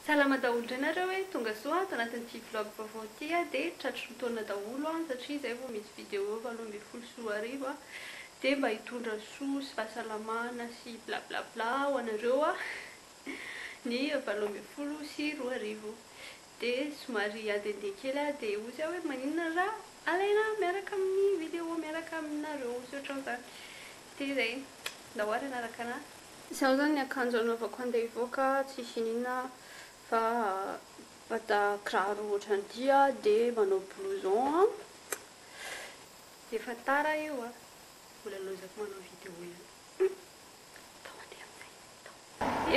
Salama daholo indray nareo e, tonga soa ato anatin'ity vlog vaovao ity a, dia tratry ny taona daholo an, satria izay vao misy vidéo 2018 a, dia mba hitondra soa sy fahasalamana sy bla bla bla ho anareo a, ny 2018, dia somary handehandeha kely aho dia hozy aho hoe maninona raha alaina miaraka amin'ny vidéo miaraka aminareo sy ohatran'izany, dia izay, ndao ary hanaraka anah. Izao zany ny akanjo anaovako handeha hivoaka, tsisy ininona fa mba kiraro ohatran'ity aho dia manao blouson an. Efa tara io an, mbola lozako manao vidéo ihany. Ndao handeha amin'izay, ndao.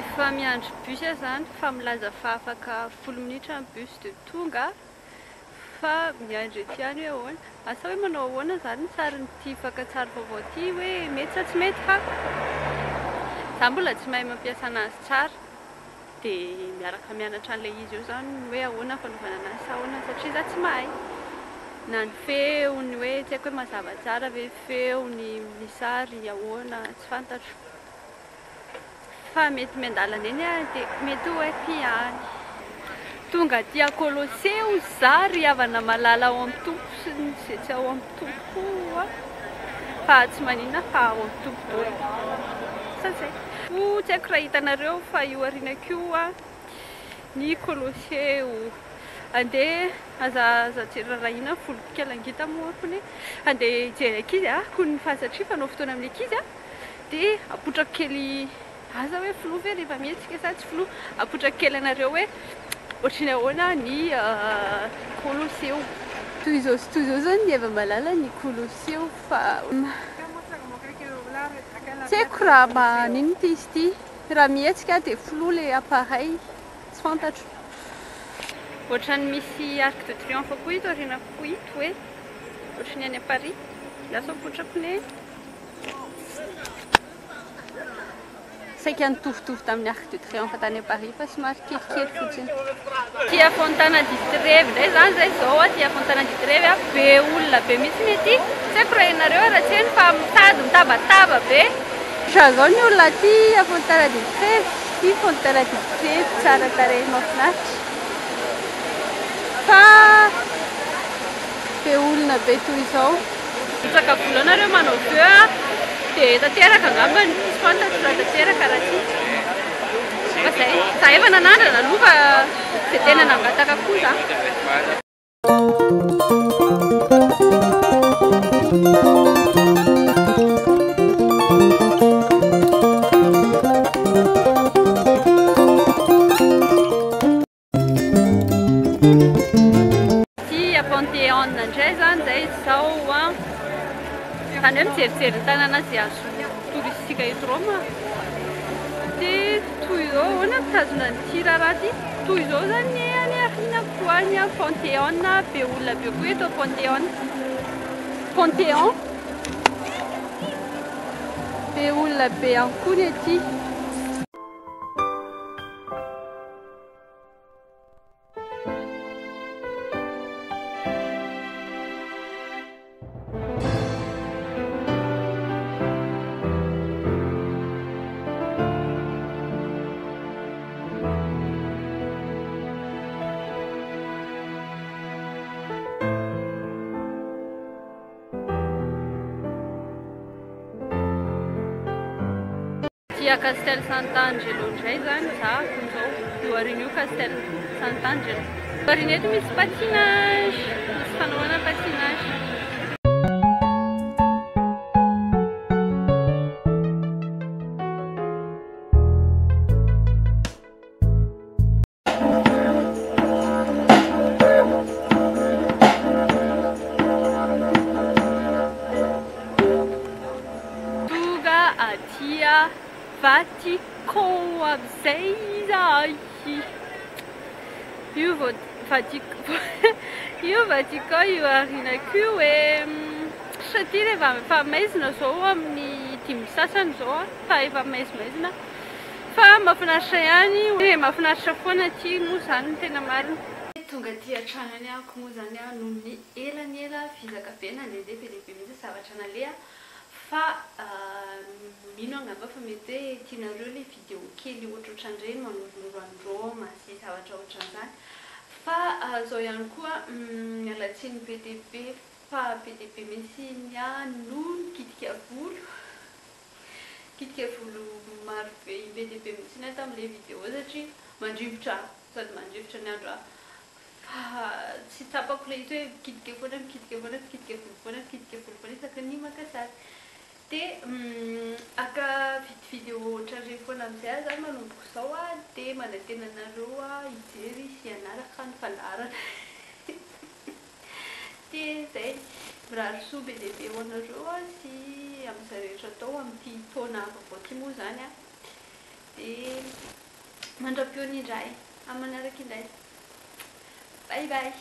Efa miandry bus aho zany fa milaza fa afaka folo minitra ny bus dia tonga. Fa miandry eto ihany hoe ahoana. Asa hoe manao ahoana izany ny sarin'ity fakantsary vaovao ity hoe mety sa tsy mety fa za mbola tsy mahay mampiasa anazy tsara dia miaraka mianatra an'ilay izy eo izany hoe ahoana ny fanaovana anazy sa ahoana satria za tsy mahay na ny feony hoe tsy haiko hoe mazava tsara ve ny feony, ny sary ahoana tsy fantatro. Fa mety miandalana eny aho dia mety ho haiko ihany. Tonga aty Koloseo za ry havana malala ao amin'ny Tompo sy ny izay tsy ao amin'ny Tompo koa fa tsy maninona fa ao amin'ny Tompo daholo. Sa zay. O tsy haiko raha hitanareo fa io aorianako io a ny Koloseo. Andeha aza aza rarahina ny voloko kelangita moa kony. Andeha hijery ankizy a kony fa satria fanao fotoana amin'ny ankizy a. Dia apotrako kely aza hoe flou ve rehefa mihetsika sa tsy flou? Apotrako kely anareo hoe ohatry ny ahoana ny Colosseo. Toy izao sy toy izao izao ny Eva Malala ny Colosseo fa tsy haiko raha maninona ity izy ity. Raha mihetsika dia flou ilay appareil, tsy fantatro. Ohatran'ny misy arc de triomphe koa ito aorianako ito e! Ohatry ny any Paris. Lasa apotrako ny. Saika nitovitovy tamin'ny Arc de Triomphe tany Paris fa somary kelikely fotsiny. Aty Fontana di Trevi indray izany izay izao aty Fontana di Trevi a, be olona be mihitsy ny aty. Tsy haiko raha ianareo raha tsy heno fa mitady mitabataba be. Ohatran'izao ny olona aty Fontana di Trevi, ity Fontana di Trevi tsara tarehy mahafinaritra fa be olona be toy izao. Betsaka vola nareo manao vœux a, dia tanteraka angambany, tsy fantatro raha tanteraka raha tsia. Fa zay, za efa nanandrana aloha fa dia tena nangataka koa za. Aty Panthéon indray izany izay izao an. Izany hoe mijerijery ny tanàna izay azo touristique eto Roma. Dia toy izao ahoana mitazona an'ity raharaha ity. Toy izao izany ny any aoriana koa any Panthéon, be olona be koa eto Panthéon. Panthéon. Be olona be ihany koa ny aty. Aty Castel Sant'Angelo indray izany za izao, io aoriana io Castel Sant'Angelo. Aoriana eto misy patinage, misy fanaovana patinage. Tonga aty Vatican amin'izay izahay. Io io Vatican io aorianako io e. Satria rehefa efa maizina izao amin'ny dimy sasany izao fa efa maizimaizina. Fa mahafinaritra ihany e, mahafinaritra foana aty moa izany ny tena marina. Tonga aty an-trano ihany ahako moa izany aho noho ny ela ny ela, vizaka be nandehandeha be dia be mihitsy zavatra naleha fa mino aho angamba fa mety hoe tianareo ilay vidéo kely ohatrohatran'ireny manoronoro an'i Roma sy zavatra. zao ihany koa, miala tsiny be dia be fa be dia be mihitsy ny ahy no nikitika volo, nikitika volo maro be be dia be mihitsy aho tamin'ilay vidéo satria mandrivotra sady mandrivotra ny andro fa tsy tsapako ilay izy hoe mikitika foana, mikitika foana, mikitika volo foana, mikitika volo foana isaky ny maka sary. Dia haka vidéo ohatran'ireny foana amin'izay aho izany manomboka izao dia manantena anareo hijery sy hanaraka ny fandaharana. Dia izay, mirary soa be dia be ho anareo sy amin'izay rehetra atao amin'ity taona vaovao ity moa izany. Dia mandra-pihaona indray amin'ny manaraka indray. Bye bye.